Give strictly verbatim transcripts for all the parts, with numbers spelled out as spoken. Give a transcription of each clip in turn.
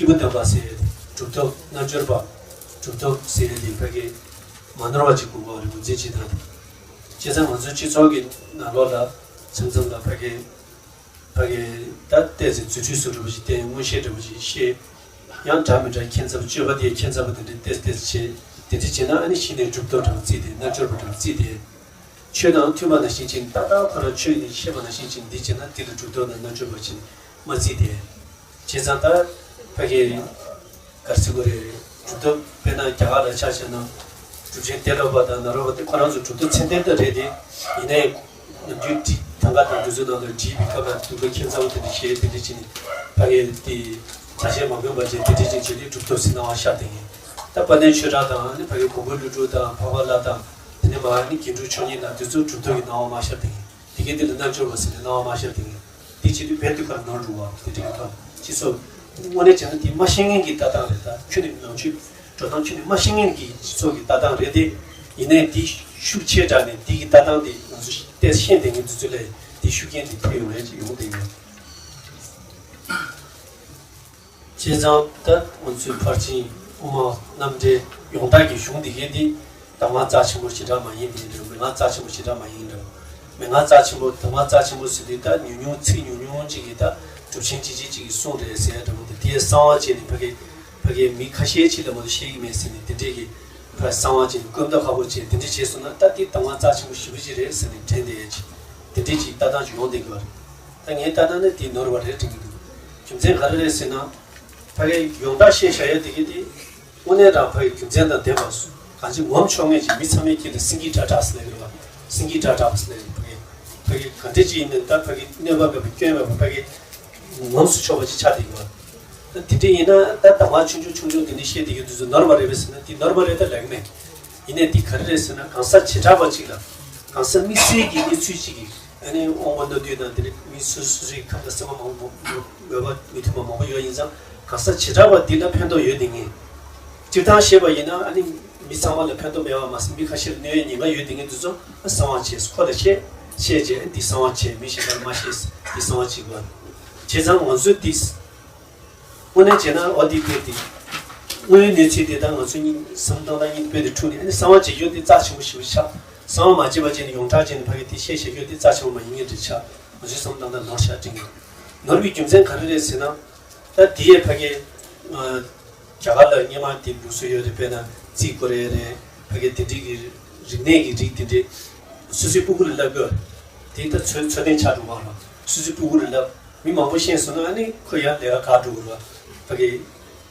སྐྱེས་བུ་དམ་པ་ཟེར་ཡས་དེ་གྲུབ་ཐོབ་རྣལ་འབྱོར་པ། གྲུབ་ཐོབ་ཟེར་ཡས་དེ་ཕ་གི་མ་ནོར་བ་ཅིག་དགོས་པ་རེད། ངོས་འཛིན་བྱེད་སྟངས་དེ། བྱས་ཙང་ང་ཚོའི་སྤྱི་ཚོགས་ཀྱི་ནང་ལོགས་ལ་མཚམས་མཚམས་ལ་ཕ་གི་ཕ་གི་ད་ལྟས་ཚེ་རྫུ་འཕྲུལ་སུ་འདྲ་པོ་ཞིག་བསྟན། མངོན་ཤེས་འདྲ་པོ་ཞིག་བཤད། ཡང་འདྲ་མི་འདྲ་ཁྱད་མཚར་པོ་སྤྱོད་པ་དེ་ཁྱད་མཚར་པོ་དེ་འདྲ་ཏོག་ཙམ་ཏོག་ཙམ་བྱེད། དེ་འདྲ་བྱས་ན་ཨ་ནི་གཞི་ནས་གྲུབ་ཐོབ་འདྲ་པོ་བརྩིས་ཏེ་རྣལ་འབྱོར་པ་འདྲ་པོ་བརྩིས་ཏེ། ཆོས་དང་མཐུན་པ་ནང་བཞིན་བྱས་ནས་ཏག་ཏག་ཁོ་རང་ཆོས་ནི་ཤེས་པ་ནང་བཞིན་བྱས་ནས་འདི་བྱས་ན་འདི་ལ་གྲུབ་ཐོབ་དང་རྣལ་འབྱོར་པ་བྱས་ནས་མ་བརྩིས་ཏེ། བྱས་ཙང་ད་ཕ་གི་ག་རེ་ཟེར་དགོས་རེད། གྲུབ་ཐོབ་དཔེར་ན་རྒྱ་གར་ལ་ཆ་བཞག་ན་གྲུབ་ཆེན་ཏེ་ལོ་པ་དང་ནཱ་རོ་པ་དེ་ཁོ་རང་ཚོ་གྲུབ་ཐོབ་མཚན་ལྡན་ད་རེད་དེ། ཡིན་ནའི་ནམ་རྒྱུན་དེ་ཐང་ག་དང་དུས་ཚོད་ནང་ལ་བྲིས་པའི་སྐབས་ལ་དུས་འཁོར་ཁྱད་མཚར་པོ་དེ་འདྲ་བཤད། དེ་འདྲ་བྱས་ནས་ཕ་གི་དེ་བྱ་བྱེད་མ་དགོས་པ་བྱས། དེ་འདྲ་བྱས་བྱས་ནས་གྲུབ་ཐོབ་ཟེར་སྣང་བ་ཤར་བསྡད་མཁན། ད་དཔལ་ལྡན་ཆོས་གྲགས་དང་ནི་ཕ་གི་གོང་བུ་ཀླུ་སྒྲུབ་དང་འཕགས་པ་ལྷ་དང་། དེ་ནས་མར་ནི་དགེ་འབྲུག་མཆོག་གཉིས་དང་དེ་ཚོ་གྲུབ་ཐོབ་ཀྱི་སྣང་བ་མ་ཤར་བསྡད་མཁན། དེ་གའི་དེ་ལ་རྣལ་འབྱོར་པ་ཟེར་ནས་སྣང་བ་མ་ཤར་བསྡད་མཁན། དེ་བྱེད་དུས་རྦད་དེ་ཁོ་རང་ནོར་འགྲོ་བ་དེ་འདྲ་གི་ཐོག་སྤྱི་ཚོགས་དངོས་གནས་བྱས་ན་དེ་མ་ཤེས་མཁན་གྱི་ལྟ་སྟངས་རེད། ད་ཁྱོན་ནས་ནང་ཆོས་འགྲོ་སྟངས་ཁྱོན་ནས་མ་ཤེས་མཁན་གྱི་སྤྱི་ཚོགས་ཀྱི་ལྟ་སྟངས་རེད་དེ། ཡིན་ནའི་དེ་ཤུགས་ཆེ་དྲགས་ནས་དེ་གི་ལྟ་སྟངས་དེ་ང་ཚོ་ཏོག་ཙམ་ཤེས་བསྡད་མཁན་དེ་ཚོ་ལ་དེ་ཤུགས་རྐྱེན་དེ་ཐེབས་ཡོང་ཡ་ཅིག་ཡོང་བསྡད་ཡོད། བྱས་ཙང་ད་ང་ཚོའི་ཕར་ཕྱིན་དབུ་མ་རྣམ་འགྲེལ་ཡོངས་གྲགས་ཀྱི་གཞུང་འདི་གའི་འདི་གདམས་ངག་རྩ་ཆེན་པོ་ཞེ་དྲག་མ་ཡིན་པའི་འདྲ། མན་ངག་རྩ་ཆེན་པོ་ཞེ་དྲག་མ་ཡིན་འདྲ། མན་ངག་རྩ་ཆེན་པོ་གདམས་ངག་རྩ་ཆེན་པོ་ཟེར་དུས་ད་ཉུང་ཉུང་ཚིག་ཉུང་ཉུང་ཅིག་གིས་ད་གྲུབ་ཆེན་ཅི་ཅི་ཅིག་གིས་གསུངས་རེད་ཟེར་ཡ་འདྲ་པོ་འདི། དེའི་གསང་བ་བྱས་ནས་ཕ་གི་ཕ་གི་མི་ཁ་ཤས་ཅིག་ལ་མ་གཏོགས་བཤད་ཀྱི་མེད་ཟེར་ནས་དེ་འདྲས་ཀྱི་ཕ་གསང་བ་བྱས་ནས་བཀོད་འདོམས་ཁག་པོ་བྱས་དེ་འདྲས་བྱས་སོང་ན་ད་འདི་གདམས་ངག་རྩ་ཆེན་པོ་ཞེ་པོ་ཅིག་རེད་ཟེར་ནས་དྲན་བསྡད་ཡ་ཅིག་དེ་འདྲས་ཅིག་ལྟ་སྟངས་ཅིག་ཡོང་བསྡད་ཀྱི་ཡོད་རེད། ད་ངས་ལྟ་ན་ནི་དེ་ནོར་བ་རེད་དྲན་གྱི་འདུག་རྒྱུ་མཚན་ག་རེ་རེད་ཟེར་ན། ཕ་གི་ཡོངས་གྲགས་བཤད་བཞག་ཡ་དེ་གི་དེ་དངོས་གནས་རང་ཕ་གི་རྒྱུ་མཚན་དང་ལྡན་པ་སུ་གང་ཅི་ངོམ་ཆོག་མེད་ཅིག་མི་ཚང་མས་དཀྱིལ་ལ་སེང་གེ་སྒྲ་གྲགས་སུ་ལེགས་རེད་བ། སེང་གེ་སྒྲ་གྲགས་སུ་ལེགས་རེད། ཕ་གི་ཕ་གི་ག་འདྲ་ཅིག་ཡིན་ནའི་ད་ཕ་གི་གནོད་པ་མེད་པ་སྐྱོན་མེད་པ་ཕ་གི་ངོམ་སུ་ཆོག་པ་ཅིག་ཆགས་བསྡད་ཀྱི་བ། ད་དེ་འདྲ་ཡིན་ན་ད་གདམས་ངག་ཆུང་ཆུང་ཆུང་ཆུང་དེ་འདྲ་བཤད་བསྡད་ཀྱི་དུས་ཚོད་ནོར་བ་རེད་པས་ཟེར་ན་དེ་ནོར་བ་རེད་ད་ལབ་ཀྱི་མེད། ཡིན་ནའི་དེ་ག་རེ་རེད་ཟེར་ན་གང་ཟག་བྱེ་བྲག་པ་ཅིག་ལ་གང་ཟག་དམིགས་བསལ་གྱི་གནས་ཚུལ་ཅིག་གི་ཨ་ནི་དབང་པོ་སྣ་བདུན་དང་དེ་ནི་མི་སོ་སོ་སོའི་ཁམས་དང་སེམས་པ་མང་པོ་འོས་པ་མི་མཐུན་པ་མང་པོ་ཡོད། ཡིན་ཙང་གང་ཟག་བྱེ་བྲག་པ་འདི་ལ་ཕན་ཐོགས་ཡོད་དེ་ངེས། སྤྱིར་བཏང་བཤད་པ་ཡིན་ན་ཨ་ནི་མི་ཚང་མ་ལ་ཕན་ཐོགས་མེད་པ་མ་ཟད་མི་ཁ་ཤས་ལ་གནོད་ཡའི་ཉེན་ཁ་ཡོད་དེ་ངེས་འདུག་ཙང་གསང་བ་བྱས། ཁོ་ལ་བཤད་བཤད་རྗེས་འདི་གསང་བ་བྱས། མི་གཞན་པར་མ་བཤད། འདི་གསང་བ་བྱེད་དགོས། བྱས་ཙང་ང་ཚོས་འདི་དངོས་གནས་བྱས་ན་ཨོ་དེ་དཔེ་དེ་དངོས་ཡོད་གནས་ཚུལ་དེ་དང་ང་ཚོ་གཉིས་བསམ་བློ་བཏང་ན་གཉིས་དཔེ་དེ་འཁྲུག་ནས་ཨ་ནི་གསང་བ་བྱེད་རྒྱུ་དེ་རྩ་ཆེན་པོ་ཞེ་པོ་ཆགས། གསང་བ་མ་བྱས་པ་བྱས་ནས་ཡོངས་གྲགས་བྱས་ནས་ཕ་གི་དེ་བཤད་བཤད་རྒྱུ་དེ་རྩ་ཆེན་པོ་མ་ཡིན་ངེས་འདྲ་ཆགས། ང་ཚོའི་བསམ་བློ་བཏང་ན་ནོར་ཤག་དྲན་གྱི་འདུག་ནོར་བའི་རྒྱུ་མཚན་ག་རེ་རེད་ཟེར་ན། ད་དེ་ཡས་ཕ་གི་ཨ་རྒྱ་གར་ལ་སྔོན་མ་དེ་ལུགས་སྲོལ་ཡོད་རེད། དཔེར་ན་རྩིས་སྐོར་རེད་རེད། ཕ་གི་དེ་འདྲའི་གི་རིག་གནས་ཀྱི་རིགས་དེ་འདྲའི་སོ་སོའི་སྤུ་གུ་ལ་བསླབ་དགོས། དེ་ད་ཚོད་ཚོད་ལྡན་ཆགས་འགྲོ་བ་རེད། སོ་སོའི་སྤུ་གུ་ལ་བསླབ། མི་མང་པོ་ཤེས་སོང་ན་ཨ་ནི་ཁོ་ཡང་ལས་ཀ་དགའ་འགྲོ་གི་རེད་བ། ཕ་གི་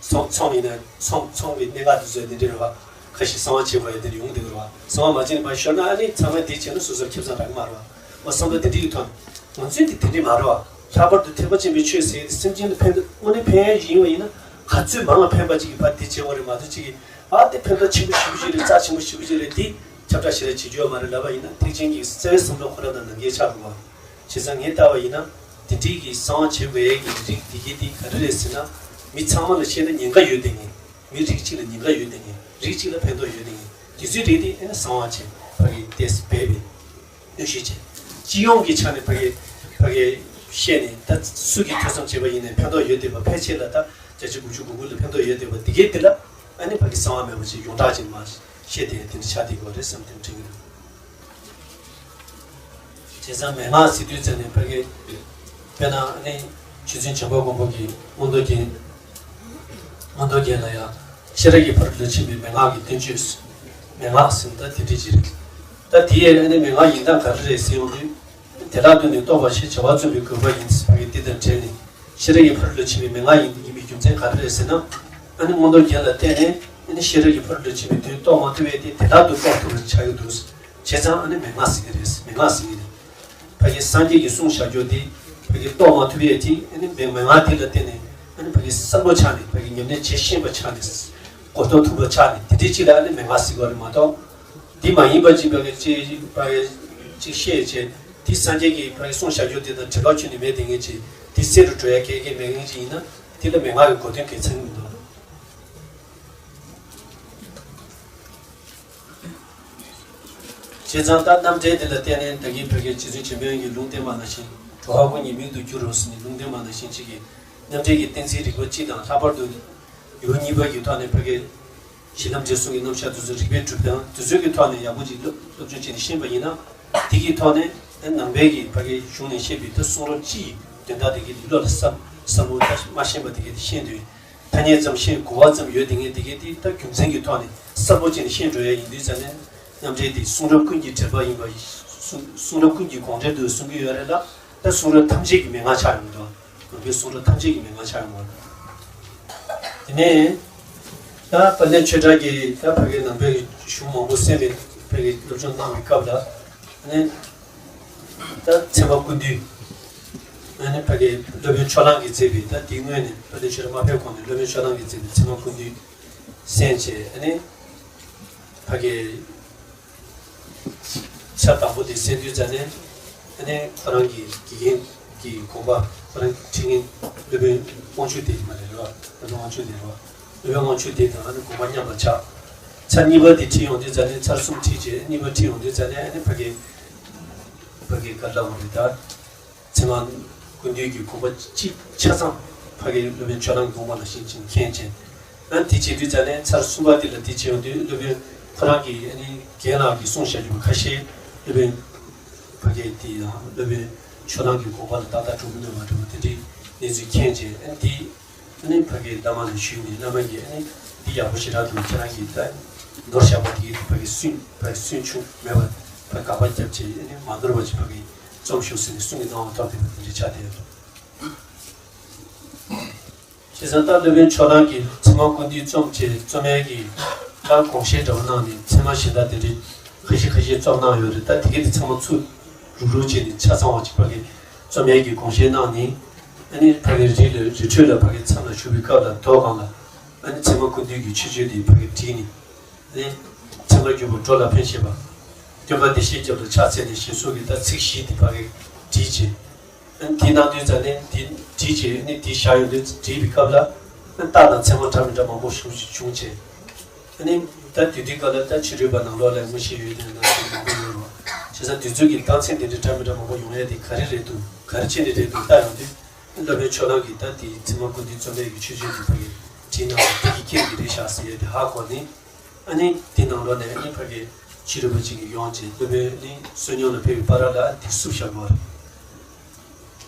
ཚོང་ཚོང་ཡིན་ན་ཚོང་ཚོང་གི་གནད་འགག་དེ་ཚོ་དེ་འདྲའི་རེད་བ། ཁ་ཤས་གསང་བ་བྱེད་དགོས་ཡ་དེ་འདྲ་ཡོང་བསྡད་ཀྱི་རེད་བ། གསང་བ་མ་བྱས་ནས་ཕར་ཤོར་ན་ཨ་ནི་ཚང་མས་དེ་བྱས་ན་སོ་སོར་ཁེ་བཟང་རག་གི་མ་རེད་བ། འོ་བསམ་བློ་དེ་འདྲ་ཡི་ཐོག་ནས་ང་ཚོས་དེ་དེ་འདྲ་མ་རེད་བ། ལྷག་པར་དུ་ཐེག་པ་ཆེན་པོའི་ཆོས་ཟེར་ཡ་དེ་སེམས་ཅན་ལ་ཕན་ཐོགས་དངོས་གནས་ཕན་ཡ་ཡིན་པ་ཡིན་ན་ག་ཚོད་མང་ལ་ཕན་པ་ཅིག་གི་ཕར་དེ་བྱེད་དགོས་རེད་མ་གཏོགས་ཅིག་གིས་ཨ་དེ་ཕན་ཐོགས་ཆེན་པོ་ཞེ་པོ་ཅིག་རེད། རྩ་ཆེན་པོ་ཞེ་པོ་ཅིག་རེད། དེ་ཁྱབ་བསྒྲགས་ཞེ་དྲག་བྱེད་རྒྱུ་ཡོད་མ་རེད་ལབ་པ་ཡིན་ན་ཐེག་ཆེན་གྱི་རྩ་བའི་བསམ་བློ་ཁོ་རང་དང་ནང་འགལ་ཆགས་འགྲོ་བ། བྱས་ཙང་ངས་བལྟས་པ་ཡིན་ན་དེ་འདྲའི་གི་གསང་བ་བྱེད་དགོས་ཡས་ཀྱི་རིགས་དེ་གའི་དེ་ག་རེ་རེད་ཟེར་ན། མི་ཚང་མ་ལ་བཤད་ན་ཉེན་ཁ་ཡོད་དེ་ངེས། མི་རིགས་གཅིག་ལ་ཉེན་ཁ་ཡོད་དེ་ངེས། རིགས་གཅིག་ལ་ཕན་ཐོགས་ཡོད་དེ་ངེས། དེ་ཚོའི་རིགས་དེ་ཨེ་ན་གསང་བ་བྱས་ཕ་གི་ཏེས་སྦས་པའི་གནོན་ཤུགས་བྱས། སྤྱི་ཡོངས་ཀྱི་ཆ་ནས་ཕ་གི་ཕ་གི་བཤད་ནས་ད་སུ་གིས་ཐོས་བསམ་བྱས་པ་ཡིན་ནའི་ཕན་ཐོགས་ཡོད་དེ་བ། ཕལ་ཆེར་ལ་ད་བརྒྱ་ཆ་དགུ་བཅུ་གོ་དགུ་ལ་ཕན་ཐོགས་ཡོད་དེ་བ། དེ་གའི་དེ་ལ་ཨ་ནི་ཕ་གི་གསང་བ་མེད་པ་ཅིག་ཡོངས་གྲགས་ཅིག་མ་བཤད་དེ་དེ་འདྲ་ཆགས་བསྡད་ཡོད་རེད་བསམ་དེ་འདྲ་དྲན་གྱི་འདུག་བྱས་ཙང་མན་ངག་ཟེར་དུས་ཙམ་ནས་ཕ་གི་དཔེར་ན་ཨ་ནི་རྗེ་བཙུན་བྱམས་པ་མགོན་པོ་གི་མངོན་རྟོགས་རྒྱན། མངོན་རྟོགས་རྒྱན་ལ་ཡང་ཤེས་རབ་ཀྱི་ཕ་རོལ་ཏུ་ཕྱིན་པའི་མན་ངག་གི་བསྟན་བཅོས། མན་ངག་ཟེར་ན་ད་དེ་འདྲ་ཅིག་རེད། ད་དེ་ཡས་ཨ་ནི་མན་ངག་ཡིན་སྟངས་ག་རེ་རེད་ཟེར་ཡོང་དུས། དེ་དག་ཏུ་ནི་རྟོགས་པ་ཞེས་བྱ་བ་རྩོམ་པའི་དགོས་པ་ཡིན། ཕ་གི་འདི་དང་འབྲེལ་ནས་ཤེས་རབ་ཀྱི་ཕ་རོལ་ཏུ་ཕྱིན་པའི་མན་ངག་ཡིན་ཡིན་པའི་རྒྱུ་མཚན་ག་རེ་རེད་ཟེར་ན། ཨ་ནི་མངོན་རྟོགས་རྒྱན་ལ་བརྟེན་ནས་ཨ་ནི་ཤེས་རབ་ཀྱི་ཕ་རོལ་ཏུ་ཕྱིན་པའི་དོན་རྟོགས་མ་ཐུབ་པས་དེ་དེ་དག་ཏུ་རྟོགས་ཐུབ་པར་བྱ་ཡི་འདུག་བྱས་ཙང་ཨ་ནི་མན་ངག་ཟེར་གྱི་རེད། མན་ངག་ཟེར་གྱི་རེད། ཕ་གི་སངས་རྒྱས་ཀྱིས་གསུངས་བཞག་རྒྱུ་དེ་ཕ་གི་རྟོགས་མ་ཐུབ་ཡས་དེ་ཨ་ནི་མན་མན་ངག་དེ་ལ་བརྟེན་ནས་ཨ་ནི་ཕ་གི་བསམ་བློ་ཆགས་ནས་ཕ་གི་ཉམས་ལེན་བྱེད་ཤེས་པ་ཆགས་ནས་གོ་རྟོགས་ཐུབ་པ་ཆགས་ནས་དེ་འདྲའི་ཅིག་ལ་ཨ་ནི་མན་ངག་ཟེར་གྱི་རེད་མ་གཏོགས། འདི་མ་ཡིན་པ་ཅིག་ཕ་གི་ཅིག་ཕ་གི་ཅིག་བཤད་བྱས་དེ་སངས་རྒྱས་ཀྱིས་ཕ་གི་གསུངས་བཞག་རྒྱུ་དེ་དང་འབྲེལ་བ་ཁྱོན་ནས་མེད་དེ་ངེས་ཅིག་དེ་གསལ་རུ་འགྲོ་ཡ་གལ་གལ་མེད་མཁན་ཅིག་ཡིན་ན་དེ་ལ་མན་ངག་གི་གོ་དོན་གལ་ཆེན་མི་འདུག་བྱས་ཙང་ད་རྣམ་འགྲེལ་འདི་ལ་བརྟེན་ནས་ད་གིན་བོད་ཀྱི་རྗེ་བཙུན་བྱམས་པའི་དབྱངས་ཀྱིས་ལུང་བསྟན་པ་ནང་བཞིན་འགྲོ་བ་ཀུན་གྱི་མིང་དུ་འགྱུར་རོ་ཟེར་ནས་ལུང་བསྟན་པ་ནང་བཞིན་ཅིག་གིས་ རྣམ་འགྲེལ་གྱི་གཏན་ཚིགས་རིག་པ་གཅིག་དང་། ལྷག་པར་དུ་ཡུལ་གཉིས་པ་གི་ཐོག་ནས་ཕ་གིའི་གཞི་ལམ་འབྲས་གསུམ་གྱི་རྣམ་གཞག་དེ་ཚོ་རིགས་པས་གྲུབ་སྟངས་དེ་ཚོའི་གི་ཐོག་ནས་ཡག་པོ་ཅིག་སློབ་སློབ་སྦྱོང་བྱས་ནས་ཤེས་པ་ཡིན་ན། དེ་གི་ཐོག་ནས་ནང་པའི་གི་ཕ་གིའི་གཞུང་ནས་བཤད་པའི་ད་གསུང་རབ་སྤྱི་ཡི་དོན་དག་དེ་གི་བློ་ལ་བསམ་བསམ་བློ་ད་མ་ཤེས་པ་དེ་གི་ཤེས་འདོད། ཐ་སྙད་ཙམ་ཤེས་གོ་བ་ཙམ་ཡོད་དེ་ངས་དེ་གས་དེ་ད་རྒྱུ་མཚན་གྱི་ཐོག་ནས་གསལ་པོ་བྱས་ནས་ཤེས་འགྲོ་ཡ་ཡིན་དུས་ཙང་ནས། རྣམ་འགྲེལ་དེ་གསུང་རབ་ཀུན་གྱི་འགྲེལ་པ་ཡིན་པ་གསུང་གསུང་རབ་ཀུན་གྱི་དགོངས་འགྲེལ་དུ་གསུང་གི་ཡོད་རེད་ལ། ད་གསུང་རབ་ཐམས་ཅད་ཀྱི་མན་ངག་ཆགས་ཡོང་གི་འདུག་ནང་པའི་གསུང་རབ་ཐམས་ཅད་ཀྱི་མན་ངག་ཆགས་ཡོང་གི་འདུག་དེ་ནས་ད་དཔལ་ལྡན་ཆོས་གྲགས་ཀྱིས་ད་ཕ་གིའི་ནང་པའི་གཞུང་མང་པོ་གསན་པའི་ཕ་གིའི་སློབ་སྦྱོང་གནང་བའི་སྐབས་ལ། ཨ་ནི་ད་ཚད་མ་ཀུན་བཏུས། ཨ་ནི་ཕ་གིའི་སློབ་དཔོན་ཕྱོགས་གླང་གིས་མཛད་པའི། ད་དེའི་སྔོན་ནས་དཔལ་ལྡན་ཆོས་གྲགས་མ་ཕེབས་གོང་ནས་སློབ་དཔོན་ཕྱོགས་གླང་གིས་མཛད་པའི་ཚད་མ་ཀུན་བཏུས་གསན་བྱས། ཨ་ནི་ཕ་གིའི་ཚར་དང་པོ་དེ་གསན་དུས་ཙང་ནས། ཨ་ནི་ཁོ་རང་གི་དགེ་རྒན་གྱི་དགོངས་པ། ཁོ་རང་གི་ཁྲིད་མཁན་སློབ་དཔོན་དབང་ཕྱུག་སྡེ་མ་རེད་རོ། སློབ་དཔོན་དབང་ཕྱུག་སྡེ་རོ། སློབ་དཔོན་དབང་ཕྱུག་སྡེ་དང་ཨ་ནི་དགོངས་པ་མཉམ་པ་ཆགས། ཚར་གཉིས་པ་དེ་ཁྲིད་ཡོང་དུས་ཙང་ནས། ཚར་གསུམ་ཁྲིད་རྗེས་གཉིས་པ་ཁྲིད་ཡོང་དུས་ཙང་ནས། ཨ་ནི་ཕ་གིའི་ཕ་གིའི་ག་རེ་ལབ་དགོས་རེད་ད། ཚད་མ་ཀུན་བཏུས་ཀྱི་དགོངས་པ་གཅིག་ཆ་ཚང་ཕ་གིའི་སློབ་དཔོན་ཕྱོགས་གླང་གི་དགོངས་པ་ནང་བཞིན་ཅིག་མཁྱེན་བྱས། ཨ་ནི་དེ་བྱེད་དུས་ཙང་ནས་ཚར་གསུམ་པ་དེ་ལ་དེ་བྱེད་ཡོང་དུས། སློབ་དཔོན་ཁོ་རང་གིས་ཨ་ནི་རྒན་ལགས་ཀྱིས་གསུངས་བཞག་རྒྱུ་ཁ་ཤས། སློབ་དཔོན་ཕ་གི་དེ་ཡང་སློབ་དཔོན་ཕྱོགས་གླང་གི་དགོངས་པ་ལ་ཏག་ཏག་འགྲོ་གི་འདུག་མ་འགྲོ་བ་དེ་འདྲའི་གནས་ཚུལ་མཁྱེན་བྱས། ཨ་ནི་དེ་ཨ་ནི་ཕ་གིའི་བླ་མ་ལ་ཞུས་ནས། བླ་མ་གིས་ཨ་ནི་འདི་ཡག་པོ་ཞེ་དྲག་འདུག་ཁྱེད་རང་གིས་ད་ནོར་བཞག་པ་དེ་ཕ་གིའི་སུན་ཕ་གིའི་སུན་ཕྱུང་མེད་པ་ཕ་དགག་པ་བརྒྱབ་བྱས། ཨ་ནི་མ་ནོར་བ་ཅིག་ཕ་གིའི་རྩོམ་ཤོག་ཟེར་ནས་གསུང་གི་གནང་བ་ཐོག་དེ་བ་དེ་འདྲའི་ཆགས་བསྡད་ཡོད། བྱས་ཙང་ད་སློབ་དཔོན་ཕྱོགས་གླང་གིས་ཚད་མ་ཀུན་བཏུས་རྩོམ་བྱས། རྩོམ་ཡས་ཀྱི་ད་དགོངས་བཞེད་འདྲ་བོ་གནང་ནས། ཚད་མ་གཞན་དག་དེ་འདྲའི་ཁ་ཤས་ཁ་ཤས་རྩོམ་གནང་ཡོད་རེད། ད་དེ་གས་དེ་ཚང་མ་ཚུར་རུག་རུག་བྱས་ནས་ཆ་ཚང་བ་ཅིག་ཕ་གིའི་རྩོམ་ཡས་ཀྱི་དགོངས་བཞེད་གནང་ནས། ཨ་ནི་ཕ་གིའི་རི་ལ་རི་ཁྲོད་ལ་ཕ་གིའི་མཚམས་ལ་བཞུགས་པའི་སྐབས་ལ་མདོ་སྒང་ལ། ཨ་ནི་ཚད་མ་ཀུན་བཏུས་ཀྱི་ཆོས་སྤྱོད་དེ་ཕ་གིར་བྲིས་ནས། ཨ་ནི་ཚད་མར་གྱུར་པ་འགྲོ་ལ་ཕན་བྱེད་པ། སྟོན་པ་བདེ་གཤེགས་རྒྱབ་ལ་ཕྱག་འཚལ་ནས་ཞེས་སོགས་ཀྱི་ད་ཚིག་བཞི་དེ་ཕ་གིར་བྲིས་བྱས། ཨ་ནི་དེ་གནང་དུས་ཙང་ནས་དེ་བྲིས་བྱས། ཨ་ནི་དེ་བཞག་ཡོང་དུས། བྲིས་པའི་སྐབས་ལ་ཨ་ནི་རྟགས་དང་མཚན་མ་འདྲ་མི་འདྲ་མང་པོ་ཞིག་བྱུང་བྱས། ཨ་ནི་ད་དེ་དུས་སྐབས་ལ་ད་ཕྱི་རོལ་པ་ནང་ལོགས་ལ་ངོ་ཤེས་ཡོད་དེ་ནང་བཞིན་མང་པོ་ཡོད་རེད། བྱས་ཙང་དེ་ཚོ་གི་རྟགས་མཚན་དེ་འདྲ་འདྲ་མི་འདྲ་མང་པོ་ཡོང་ཡ་དེ་ག་རེ་རེད་འདུག་ག་རེ་བྱས་ནས་རེད་འདུག་ལྟ་ཡོང་དུས། སློབ་དཔོན་ཕྱོགས་གླང་གིས་ད་དེའི་ཚད་མ་ཀུན་བཏུས་རྩོམ་ཡས་ཀྱི་ཆོས་སྤྱོད་དེ་ཕ་གིར་བྲིས་གནང་བ་དེ་གི་སྐད་ཀྱི་རེད་ཤག་ཟེར་ཡས་དེ་ཧ་གོ་ནས། ཨ་ནི་དེ་ནང་ལོགས་ནས་ཨ་ནི་ཕ་གིའི་ཕྱི་རོལ་པ་ཅིག་གིས་ཡོང་བྱས། སློབ་དཔོན་ནི་བསོད་སྙོམས་ལ་ཕེབས་པའི་བར་ལ་དེ་བསུབས་བཞག་པ་རེད།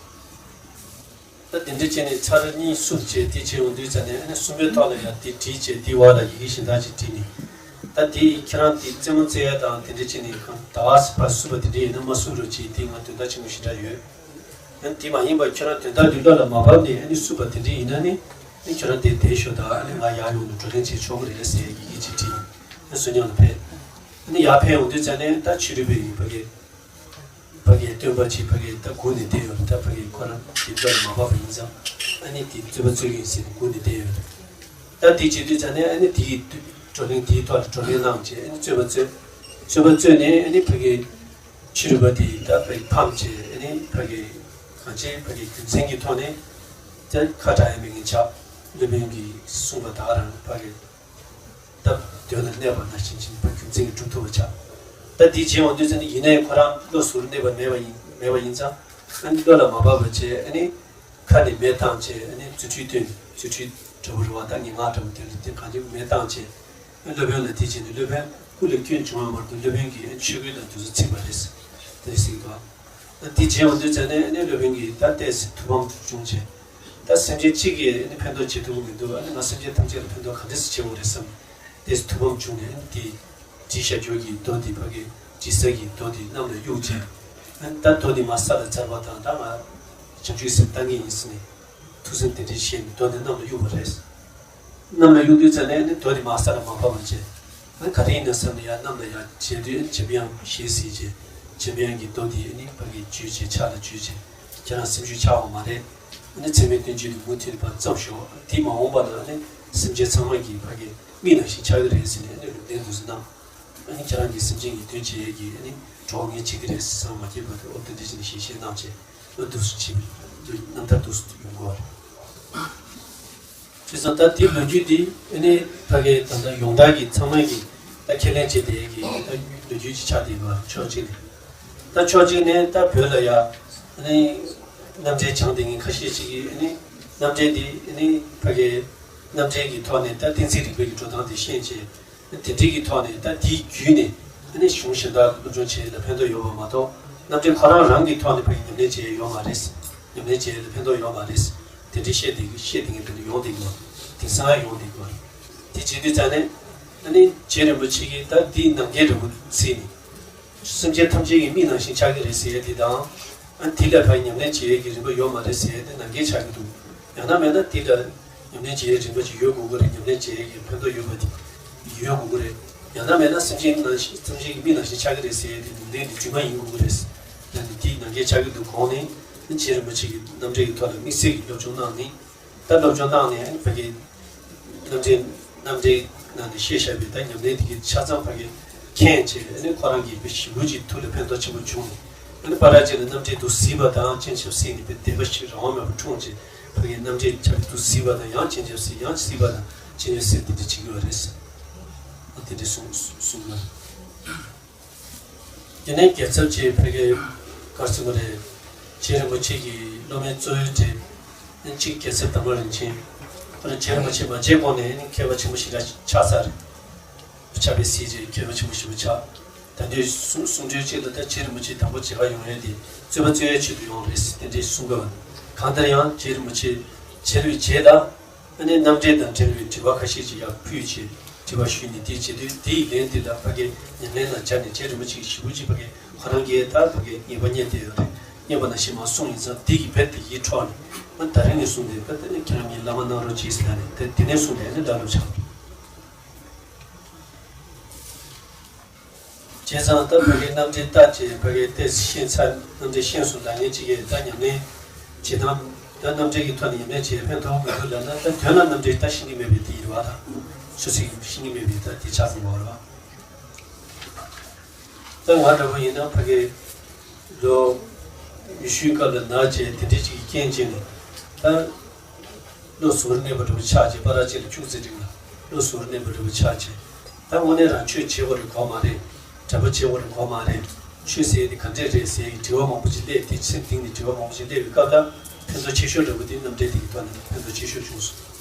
ད་དེ་འདྲ་བྱས་ནས་ཚར་གཉིས་བསུབས་བྱས། དེ་བྱས་ཡོང་དུས་ཙང་ནས། ཨ་ནི་གསུམ་པའི་ཐོག་ལ་ཡང་དེ་བྲིས་བྱས། དེའི་འོག་ལ་ཡི་གེ་གཞན་དག་ཅིག་བྲིས་ནས། ད་དེ་ཁྱེད་རང་དེ་རྩེད་མོ་རྩེ་ཡ་དང་དེ་འདྲ་བྱས་ནས་གང་ད་བ་ཕར་བསུབས་པ་དེ་འདྲ་ཡིན་ན་མ་བསུབས་རོགས་བྱེད། དེ་ང་དོན་དག་ཆེན་པོ་ཞེ་དྲག་ཡོད། ཨ་ནི་དེ་མ་ཡིན་པར་ཁྱོད་རང་དོན་དག་འདི་བློ་ལ་མ་བབས་ནས་ཨ་ནི་བསུབས་པ་དེ་འདྲ་ཡིན་ན་ནི། ཨ་ནི་ཁྱོད་རང་དེ་བསྡད་ཤོག་དང་། ཨ་ནི་ང་ཡར་ཡོང་ནས་བགྲོ་གླེང་བྱེད་ཆོག་གི་རེད་ཟེར་ཡི་གེ་ཅིག་བྲིས་ནས། ཨ་ནི་བསོད་སྙོམས་ལ་ཕེབས། ཨ་ནི་ཡར་ཕེབས་ཡོང་དུས་ཙང་ནས་ད་ཕྱི་རོལ་པའི་ཕ་གི་ཕ་གི་སྟོན་པ་ཅིག་ཕ་གི་ད་སྒུག་ནས་བསྡད་ཡོད་རེད། ད་ཕ་གི་ཁོ་རང་དེ་བློ་ལ་མ་བབས་པ་ཡིན་ཙང་། ཨ་ནི་དེ་རྩོད་པ་རྩོད་ཀྱི་ཡིན་ཟེར་ནས་སྒུག་ནས་བསྡད་ཡོད་རེད། ད་དེ་བྱེད་དུས་ཙང་ནས་ཨ་ནི་དེའི་བགྲོ་གླེང་དེའི་ཐོག་ལ་བགྲོ་གླེང་གནང་བྱས། ཨ་ནི་རྩོད་པ་རྩོད། རྩོད་པ་རྩོད་ནས་ཨ་ནི་ཕ་གི་ཕྱི་རོལ་པ་དེ་ད་ཕ་གི་ཕམ་བྱས། ཨ་ནི་ཕ་གི་གང་ཅི་ཕ་གི་རྒྱུ་མཚན་གྱི་ཐོག་ནས་ད་ཁ་གྲག་ཡ་མེད་མཁན་ཆགས། སློབ་དཔོན་གྱིས་གསུངས་པ་ད་ག་རང་ཕ་གི་ད་དོན་ལ་གནས་པ་ནང་བཞིན་ཅིག་ཕ་རྒྱུ་མཚན་གྱིས་གྲུབ་ཐུབ་པ་ཆགས། ད་དེ་བྱས་ཡོང་དུས་ཙང་ནས་ཡིན་ནའི་ཁོ་རང་བློ་གཟུར་གནས་པ་མེད་པ་ཡིན་མེད་པ་ཡིན་ཙང་། ཨ་ནི་བློ་ལ་མ་བབས་པ་བྱས། ཨ་ནི་ཁ་ནས་མེ་བཏང་བྱས། ཨ་ནི་རྫུ་འཕྲུལ་སྟོན། རྫུ་འཕྲུལ་འདྲ་པོ་རེད་བ། ད་ངན་སྔགས་འདྲ་པོ་དེ་འདྲ་དེ་གང་ཅི་མེ་བཏང་བྱས། སློབ་དཔོན་ལ་དེ་བྱས་ནས་སློབ་དཔོན་སྐུ་ལ་སྐྱོན་བྱུང་བ་མ་གཏོགས། སློབ་དཔོན་གྱིས་ཆོས་གོས་དང་དེ་ཚོ་ཚིག་པ་རེད་ཟེར། དེ་ཟེར་གི་འདུག་ཨ་དེ་བྱས་ཡོང་དུས་ཙང་ནས་ཨ་ནི་སློབ་དཔོན་གྱིས་ད་ལྟས་ཐུགས་ཕམ་བྱུང་བྱས། ད་སེམས་ཅན་གཅིག་གིས་ཨ་ནི་ཕན་ཐོགས་བྱེད་ཐུབ་ཀྱི་མི་འདུག་ཨ་ནི་ང་སེམས་ཅན་ཐམས་ཅད་ལ་ཕན་ཐོགས་ག་འདྲ་སེ་བྱེད་དགོས་རེད་བསམ། ལྟས་ཐུགས་ཕམ་བྱུང་ནས། ཨ་ནི་དེ་བྲིས་བཞག་རྒྱུ་གི་མདོ་དེ་ཕ་གི་བྲིས་ས་གི་མདོ་དེ་གནམ་ལ་གཡུགས་བྱས། ཨ་ནི་ད་མདོ་དེ་མར་ས་ལ་འཛར་བ་དང་། ད་ང་བྱང་ཆུབ་སེམས་བཏང་གི་ཡིན་ཟེར་ནས་ཐུགས་སེམས་དེ་འདྲ་བཞེས་ནས་མདོ་དེ་གནམ་ལ་གཡུགས་པ་རེད། གནམ་ལ་གཡུག་དུས་ཙམ་ནས་ནི་མདོ་དེ་མར་ས་ལ་མ་བབས་པ་བྱས། ཨ་ནི་ག་རེ་ཡིན་ན་བསམ་ནས་ཡར་གནམ་ལ་ཡར་བྱས་དུས། འཇམ་དབྱངས་ཞལ་གཟིགས་བྱས། འཇམ་དབྱངས་ཀྱིས་མདོ་དེ་ནི་ཕ་གིར་བརྗོད་བྱས། ཕྱག་ལ་བརྗོད་བྱས། ཁྱེད་རང་སེམས་ཤུགས་ཆག་པ་མ་རེད། ཨ་ནི་ཚད་མའི་བསྟན་བཅོས་དེ་མུ་མཐུད་ནས་ཕར་བརྩམས་ཤོག་དེ་མ་འོངས་པ་ལ་ཨ་ནི་སེམས་ཅན་ཚང་མ་གི་ཕ་གིའི་མིག་ནང་བཞིན་ཆགས་ཀྱི་རེད་ཟེར་ནས་ཨ་ནི་ལུང་བསྟན་དུ་གནང་། ཨ་ནི་ཁྱེད་རང་གིས་སེམས་ཅན་གྱི་དོན་བྱེད་ཡས་ཀྱི་ཨ་ནི་གྲོགས་ངས་བྱེད་ཀྱི་རེད་བསམ་མ་སྐྱེས་པ་དེ། འོ་དེ་འདྲ་བྱས་ནས་ཞལ་བཞེས་གནང་བྱས། ཨ་འདུག་སེ་བྱས་པའི་རྣམ་ཐར་འདུག་སེ་ཡོང་གི་རེད། བྱས་ཙང་ད་དེའི་ལོ་རྒྱུས་འདི་ཨ་ནི་ཕ་གིའི་ད་ལྟ་ཡོངས་གྲགས་ཀྱི་ཚང་མས་ཀྱི་ད་ཁས་ལེན་བྱེད་བསྡད་ཀྱི་ད་ལོ་རྒྱུས་ཅིག་ཆགས་བསྡད་ཡོད་རེད། ཕྱོགས་གཅིག་ནས། ད་ཕྱོགས་གཅིག་ནས་ད་བོད་ལ་ཡ་ཨ་ནི་རྣམ་འགྲེལ་སྦྱངས་བསྡད་མཁན་ཁ་ཤས་ཅིག་གིས་ཨ་ནི་ རྣམ་འགྲེལ་འདི་ནི་ཕ་གིའི་རྣམ་འགྲེལ་གྱི་ཐོག་ནས་ད་གཏན་ཚིགས་རིག་པའི་གི་འགྲོ་སྟངས་དེ་ཤེས་བྱས། དེ་འདྲའི་གི་ཐོག་ནས་ད་དེའི་བརྒྱུད་ནས་ནི་གཞུང་གཞན་དག་སློབ་སྦྱོང་བྱེད་ཡས་ལ་ཕན་ཐོགས་ཡོད་པ་མ་གཏོགས། རྣམ་འགྲེལ་ཁོ་རང་རང་གི་ཐོག་ནས་ཕ་གི་ཉམས་ལེན་བྱེད་ཡས་ཡོད་མ་རེད། ཉམས་ལེན་བྱེད་ཡས་ལ་ཕན་ཐོགས་ཡོད་མ་རེད། དེ་འདྲའི་བཤད་དེ་བཤད་དེ་ངས་དེ་འདྲ་ཡོང་བསྡད་ཀྱི་ཡོད། དེང་སང་ཡང་ཡོང་བསྡད་ཀྱི་ཡོད། དེ་བྱེད་དུས་ཙང་ནས་ཨ་ནི་རྗེ་རིན་པོ་ཆེ་གིས་ད་འདིའི་ནམ་མཁའི་རིལ་བུ་བརྩིས་ནས། སེམས་ཅན་ཐམས་ཅད་ཀྱི་མིག་ནང་བཞིན་ཆགས་ཀྱི་རེད་ཟེར་ཡས་དེ་དང་། ཨ་ནི་དེ་ལ་ཕར་ཉམས་ལེན་བྱེད་ཡས་ཀྱི་རིམ་པ་ཡོད་མ་རེད་ཟེར་ཡས་དེ་ནམ་མཁའི་ཆགས་ཀྱི་འདུག། ཡང་ན་མེད་ན་དེ་ལ་ཉམས་ལེན་བྱེད་ཡས་རིམ་པ་ཅིག་ཡོད་དགོས་ཀྱི་རེད། ཉམས་ལེན་བྱེད་ཡས་ཀྱི་ཕན་ཐོགས་ཡོད་པ་དེ་ཡོད་དགོས་ཀྱི་རེད། ཡང་ན་མེད་ན་སེམས་ཅན་ནང་བཞིན་སེམས་ཅན་གྱི་མིག་ནང་བཞིན་ཆགས་ཀྱི་རེད་ཟེར་ཡས་དེ་ཉམས་ལེན་གྱི་དྲི་མ་ཡིན་དགོས་ཀྱི་རེད། ཡང་ན་དེ་ནམ་མཁའི་ཆགས་ཀྱི་འདུག་གོང་ནས་ནི་རྗེ་རིན་པོ་ཆེ་གིས་རྣམ་འགྲེལ་གྱི་ཐོག་ལ་དམིགས་བསལ་གྱི་སློབ་སྦྱོང་གནང་ནས། ད་སློབ་སྦྱོང་གནང་ནས་ཕ་གི་རྣམ་འགྲེལ་རྣམ་འགྲེལ་ནང་ནས་བཤད་བཞག་པའི་ད་ཉམས་ལེན་དེ་གི་ཆ་ཚང་ཕ་གི་མཁྱེན་བྱས། ཨ་ནི་ཁོ་རང་གི་དཔེ་ཞེ་པོ་ཅིག་ཐུགས་ལ་ཕན་ཐོགས་ཆེན་པོ་བྱུང་ནས། ཨ་ནི་པར་ཅིག་ལ་རྣམ་འགྲེལ་དུ་གཟིགས་པ་དང་སྤྱན་ཆབ་གཟིགས་ནས་དཔེ་དད་པ་ཞིག་རང་དབང་མེད་པར་འཁྲུངས་བྱས། ཕ་གི་རྣམ་འགྲེལ་ཆབ་དུ་གཟིགས་པ་དང་ཡང་སྤྱན་ཆབ་གཟིགས། ཡང་གཟིགས་པ་དང་སྤྱན་ཆབ་གཟིགས། དེ་འདྲ་བྱེད་ཀྱི་ཡོད་རེད། ཨ་དེ་འདྲ་གསུངས་གསུངས་ན། དེ་ནས་རྒྱལ་ཚབ་ཀྱིས་ཕ་གི་ག་རེ་ཟེར་དགོས་རེད། རྗེ་རིན་པོ་ཆེ་གི་སློབ་མའི་གཙོ་བོའི་གྲས་གཅིག་རྒྱལ་ཚབ་དར་མ་རིན་ཆེན། ཁོ་རང་རྗེ་རིན་པོ་ཆེ་མ་མཇལ་གོང་ནས་ནི་མཁས་པ་ཆེན་པོ་ཞེ་དྲག་ཆགས་ཚར་རེད། ཆགས་པའི་སྲིད་ཀྱི་མཁས་པ་ཆེན་པོ་ཞེ་པོ་ཆགས། ད་དུས་གསུང་གསུང་གྲོས་གཅིག་ལ་ད་རྗེ་རིན་པོ་ཆེ་དང་པོ་མཇལ་ཁ་ཡོང་ཡས་དེ་རྩོད་པ་རྩོད་ཡས་ཆེད་དུ་ཡོང་རེད་ཟེར་དེ་འདྲས་གསུང་གི་ཡོད། གང་ལྟར་ཡང་རྗེ་རིན་པོ་ཆེ་མཇལ་བའི་རྗེས་ལ། ཨ་ནི་རྣམ་འགྲེལ་དང་འབྲེལ་བའི་དྲི་བ་ཁ་ཤས་ཅིག་ཡང་ཕུལ་བྱས་དྲི་བ་ཞུས་ནས། དེའི་རྗེས་དུས་དེའི་ལན་དེ་ལ་ཕ་གིའི་ཉམས་ལེན་ལ་སྦྱར་ནས་རྗེ་རིན་པོ་ཆེ་གིས་ཞེ་པོ་ཅིག་ཕ་གི་ཁོ་རང་གིས་ད་ཕ་གི་ངེས་པ་རྙེད་བསྡད་ཡོད་རེད། རྙེད་པ་ནང་བཞིན་མར་གསུངས་ཡིན་ཙང་། དེ་གི་རྦད་དེ་ཡིད་འཕྲོག་ནས། ཨ་ད་རིང་ནས་བཟུང་སྟེ་ད་ལྟ་ནས་ཁྱེད་རང་གཉིས་བླ་མ་གནང་རོགས་གྱིས་ཟེར་ནས། དེ་དེ་ནས་བཟུང་སྟེ་ཨ་ནི་བདག་སློབ་ཆགས། བྱས་ཙང་ད་ཕ་གིའི་རྣམ་འགྲེལ་ལྟ་བྱས། ཕ་གིའི་ཏོག་ཙམ་ཤེས་ཚར། རྣམ་འགྲེལ་ཤེས་སོང་ལབ་མཁན་ཅིག་གིས་ད་ཉམས་ལེན་བྱེད་སྟངས། ད་རྣམ་འགྲེལ་གྱི་ཐོག་ནས་ཉམས་ལེན་བྱེད་ཕན་ཐོགས་མི་འདུག་ལབ་ན། ད་དོན་ལ་རྣམ་འགྲེལ་ད་ཤེས་ཀྱི་མེད་པའི་དེ་ཡིན་པ་དང་། སོ་སོས་ཤེས་ཀྱི་མེད་པའི་ད་དེ་ཆགས་སོང་བ་རེད་བ། ད་ང་འདྲ་པོ་ཡིན་ན་ཕ་གིའི་ལོ་ཡེ་ཤུའི་སྐབས་ལ་ན་བྱས་དེ་འདྲའི་ཅིག་གི་རྐྱེན་བྱས་ནས། ད་བློ་གཟུ་བོར་གནས་པ་འདྲ་པོ་ཆགས་བྱས། པ་ར་ཅིག་ལ་ཁྱུག་ཙེ་འགྲིག་ལ་བློ་གཟུ་བོར་གནས་པ་འདྲ་པོ་ཆགས་བྱས། ད་དངོས་གནས་རང་ཆོས་བྱེད་དགོས་རེད་གོ་མ་རེད། གྲྭ་པ་བྱེད་དགོས་རེད་གོ་མ་རེད། ཆོས་ཟེར་ཡས་དེ་ག་འདྲས་རེད་ཟེར་ཡས་དྲི་བ་མང་པོ་ཅིག་སླེབས། དེ་སེམས་གཏིང་ནས་དྲི་བ་མང་པོ་ཅིག་སླེབས་པའི་སྐབས། ད་ཕན་ཐོགས་ཆེ་ཤོས་འདྲ་པོ་དེ་རྣམ་འགྲེལ་དེ་གི་ཐོག་ནས་ཕན་ཐོགས་ཆེ་ཤོས་བྱུང་སོང་།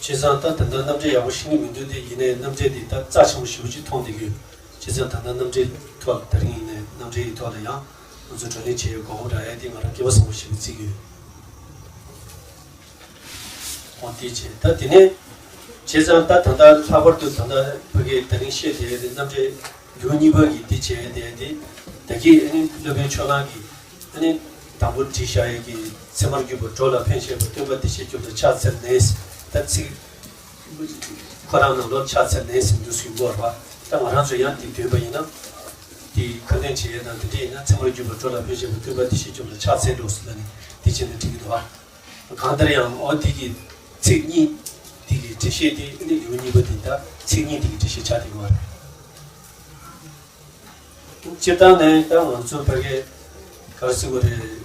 བྱས་ཙང་ད་ད་ལྟ་རྣམ་འགྲེལ་ཡག་པོ་ཤེས་ཀྱི་མི་འདུག་སྟེ། ཡིན་ནའི་རྣམ་འགྲེལ་འདི་ད་རྩ་ཆེན་པོ་ཞེ་པོ་ཅིག་མཐོང་བསྡད་ཀྱི་ཡོད། བྱས་ཙང་ད་ལྟ་རྣམ་འགྲེལ་ཐོག་ལ། དེ་རིང་ཡིན་ནའི་རྣམ་འགྲེལ་གྱི་ཐོག་ལ་ཡང་ང་ཚོ་བགྲོ་གླེང་བྱེད་ཡའི་གོ་སྐབས་རག་ཡ་དེ་ང་རང་སྐལ་བ་བཟང་པོ་ཞིག་བརྩི་གི་ཡོད། འོ་དེ་བྱས། ད་དེ་ནས་བྱས་ཙང་ད་ད་ལྟ་ལྷག་པར་དུ་ད་ལྟ་ཕ་གིའི་ད་རིང་བཤད་བསྡད་ཡ་དེ་རྣམ་འགྲེལ་ལེའུ་གཉིས་པ་གི་འདི་བྱས་བསྡད་ཡ་དེ། ད་གིན་ཨ་ནི་སློབ་དཔོན་ཕྱོགས་གླང་གིས་ཨ་ནི་དང་པོ་བྲིས་བཞག་ཡས་ཀྱི་ཚད་མར་གྱུར་པ་འགྲོ་ལ་ཕན་བཞེད་པ། སྟོན་པ་བདེ་གཤེགས་སྐྱོབ་ལ་ཕྱག་འཚལ་ནས། ད་ཚིག་ཁོ་རང་ནང་ལོགས་ཕྱག་འཚལ་ནས་ཟེར་འདུག་ཟེར་གྱི་ཡོད་རེད་པ། ད་ང་རང་ཚོ་ཡང་འདི་འདོན་པ་ཡིན་ན། འདི་ཁ་འདོན་བྱེད་ཡས་དང་དེ་འདྲ་ཡིན་ན། ཚད་མར་གྱུར་པ་འགྲོ་ལ་ཕན་བཞེད་པ། སྟོན་པ་བདེ་གཤེགས་སྐྱོབ་ལ་ཕྱག་འཚལ་ལོ་ཟེར་ལབ་ནས་འདི་བྱས་ན་འགྲིག་གི་འདུག་པ། གང་ལྟར་ཡང་འོ་འདི་གི་ཚིག་གཉིས་འདི་གི་འགྲེལ་བཤད་དེ་ཨ་ནི་ལེའུ་གཉིས་པ་འདི་ད་ཚིག་གཉིས་འདི་གི་འགྲེལ་བཤད་ཆགས་བསྡད་ཀྱི་ཡོད་རེད། སྤྱིར་བཏང་ནས་ད་ང་ཚོ་ཕ་གི་ག་རེ་ཟེར་དགོས་རེད།